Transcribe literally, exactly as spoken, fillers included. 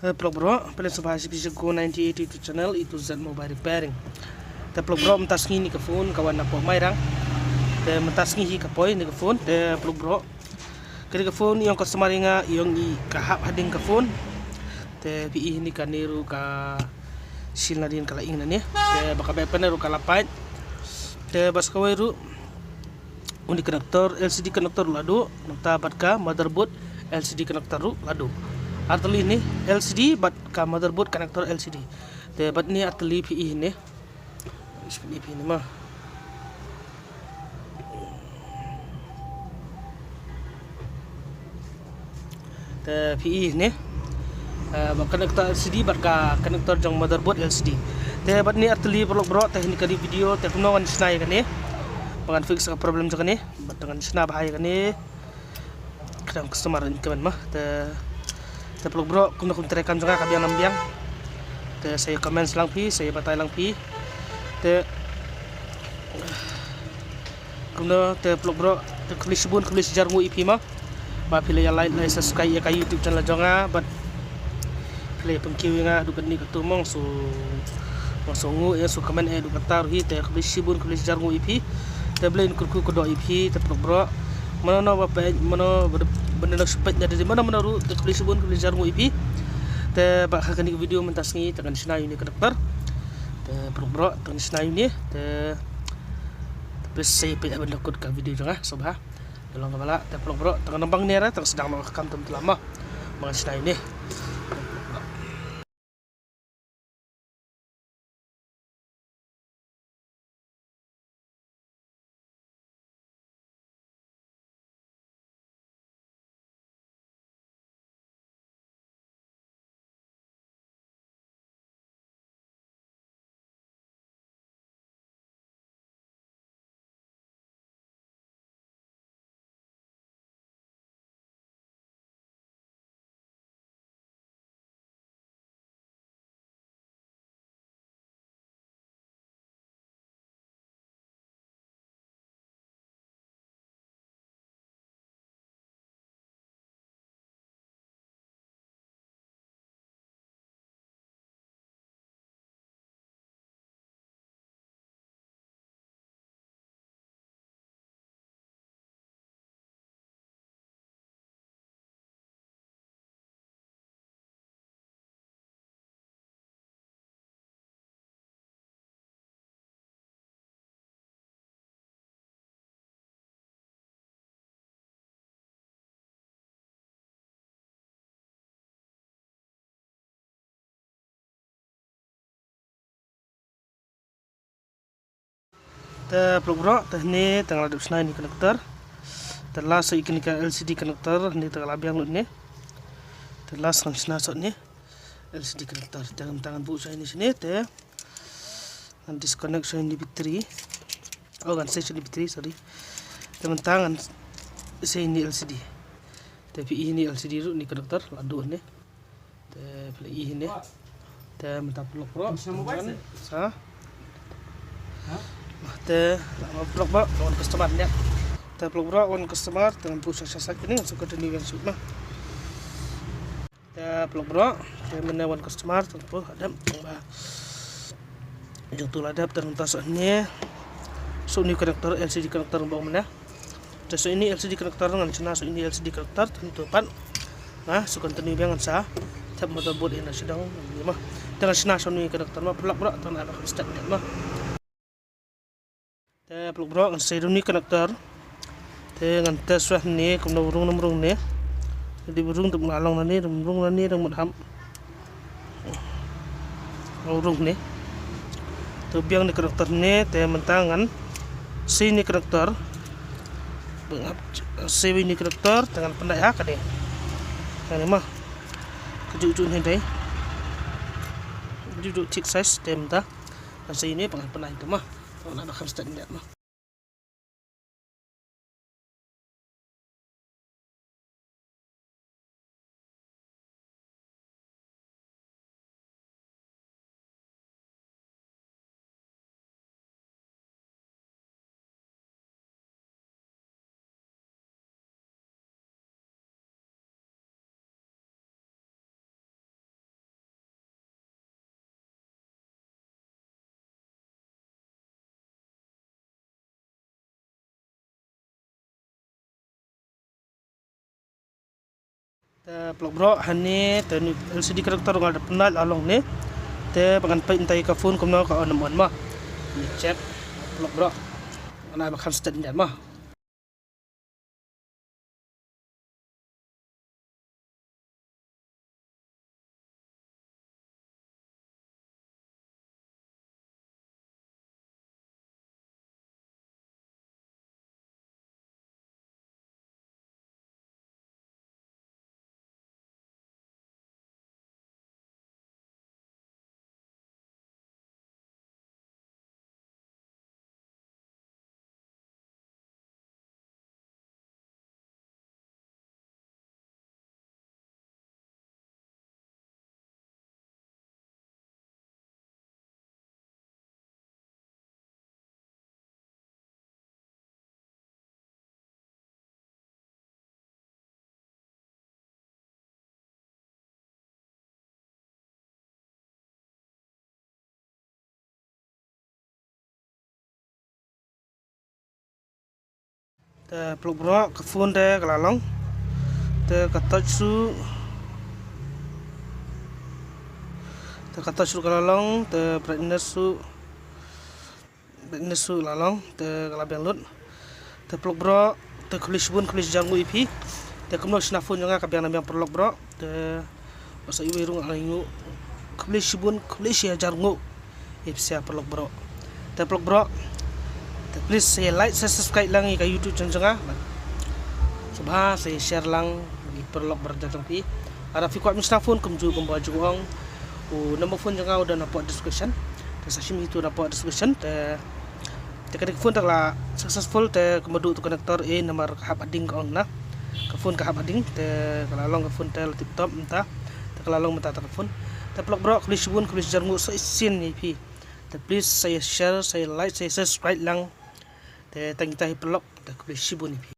Te paralok baroh, pynlong sngewbha ïa phi sha Go ninety-eight YouTube channel, A to Z Mobile Repairing. Te paralok baroh, mynta sngi kane ka phone ka wan napoh Mairang. Te mynta sngi hi ka poi kane ka phone, te paralok baroh, kane ka phone i ong customer ïa nga, i ong i ka hap hadien ka phone. Te phi i hangne kane ruh ka seal nadien ka la ing nangne. Te ba ka back panel ruh ka la pait. Te ba sa kawei ruh, une u connector, L C D connector ruh la duh, nangta bad ka motherboard L C D connector ruh la duh. Ar tylli ne, L C D bad ka motherboard connector L C D. Te bad ne ar tylli phi i ne. Phi i ne ma. Te phi i ne, eh, ba connector L C D bad ka connector jong motherboard L C D. Te bad ne ar tylli paralok baroh, te hangne ka dei video, te kumno ngan shna ïa kane. Ba ngan fix ka problem jong kane. Bad ngan shna bha ïa kane. Ka dang customer in comment ma. Te, te paralok baroh, kumno kum treikam jong nga ka biang nam biang. Te sa ïa comment lang phi, sa ïa batai lang phi. Te kumno te paralok baroh, te khublei shibun, khublei shihajar nguh ïa phi ma. Ba phi la ïa like, la ïa subscribe ïa ka YouTube channel jong nga, bad phi la ïa pynkiew ïa nga haduh katne katto ma, shu, shu nguh ïa, shu comment ïa haduh katta ruh hi, te khublei shibun, khublei shihajar nguh ïa phi. Te Blei un kyrkhu kyrdoh ïa phi, te paralok baroh. Mano mano ba peit, mano ba, ba, ba, ba, ba, mano mano ruh, te khublei shibun, khublei shihajar nguh ïa phi. Te ba ha kane ka video mynta sngi, te ngan shna ïa une u connector. Te paralok baroh, te ngan shna ïa une, te Te phi sa ïa peit haduh ban da kut ka video jong nga, sngewbha. Te long kumba la, te paralok baroh, te ngan ym bang ne re, te ngan sdang noh ka kam tam tla ma. Ba ngan shna ïa une. Te paralok baroh, te hangne te nga la dep shna ïa une u connector. Te last sa ïa kane ka L C D connector, hangne te ka la biang lut ne. Te last ngan shna sa une L C D connector. Te ngan, te ngan buh sa ïa une shane, te ngan disconnect sa ïa une battery. Oh, ngan sei sa ïa une battery, sorry. Te mynta ngan sei ïa une L C D. Te phi i une L C D ruh une connector la duh ne. Te phi i une. Te mynta paralok baroh. Sa. Te paralok baroh, wan customer ne. Te paralok baroh, wan customer, te ngan buh sa sha side kane, ngan sa continue ïa shoot ma. Te paralok baroh, te mynne wan customer, te ngan buh, hadap, tang ba. Jong tu la dep, te ngan ta sa ne. Sa une u connector, L C D connector ba ong mynne. Te sa ine L C D connector ngan shna, sa ine L C D connector, te ngan tu pat. Nga shu continue biang ngan sa thep motherboard ïa na sha dong ïa ma. Te ngan shna sa une connector ma, paralok baroh, te ngan ai ba kham start ma. Te paralok baroh, ngan sei da une connector. Te ngan test wei hangne kumno u rung ne ym rung ne. Lada u rung te mut la long nangne, lada ym rung nangne, lada mut hap. U rung ne. Te u biang une u connector ne, te mynta ngan sei une u connector. Ba nga hap sei wei une u connector, te ngan pyndait ha kane. Kane ma. Kajuh juh ne dei. Kajuh juh thick size, te mynta ngan sei une ba ngan pyndait te ma. Te ngan ai ba kham start ne ma. Te paralok baroh, hangne te une u L C D connector nga la pynlait la long ne. Te ba ngan peit mynta ïa ka phone kumno ka on ym on mo. Ngi check paralok baroh. Ngan ai ba kham stet ïa mo. Te paralok baroh, ka phone te ka la long. Te ka touch ruh. Te ka touch ruh ka la long, te brightness ruh. Brightness ruh la long, te ka la biang lut. Te paralok baroh, te khublei shibun, khublei shihajar nguh ïa phi. Te kumno shna phone jong nga ka biang na biang paralok baroh. Te ba sa iwei ruh nga la nguh. Khublei shibun, khublei shihajar nguh ïa phi sa paralok baroh. Te paralok baroh, te please sa like, sa subscribe lang ïa ka YouTube channel jong nga. Sngewbha sa share lang ïa paralok baroh jong phi. Lada phi kwah ban shna phone kumjuh kumba ju ong, u number phone jong nga u don hapoh description. Te sa shim ïa utu hapoh description. Te Te kane ka phone te ka la successful, te kumba duh utu u connector, eh, namar ka hap hading ka ong na. Ka phone ka hap hading, te ka la long ka phone te la tip top mynta. Te ka la long mynta te ka phone. Te paralok baroh, khublei shibun, khublei shihajar nguh sa shisien ïa phi. Te please sa share, sa like, sa subscribe lang. Te tang kita hi paralok, te khublei shibun ïa phi.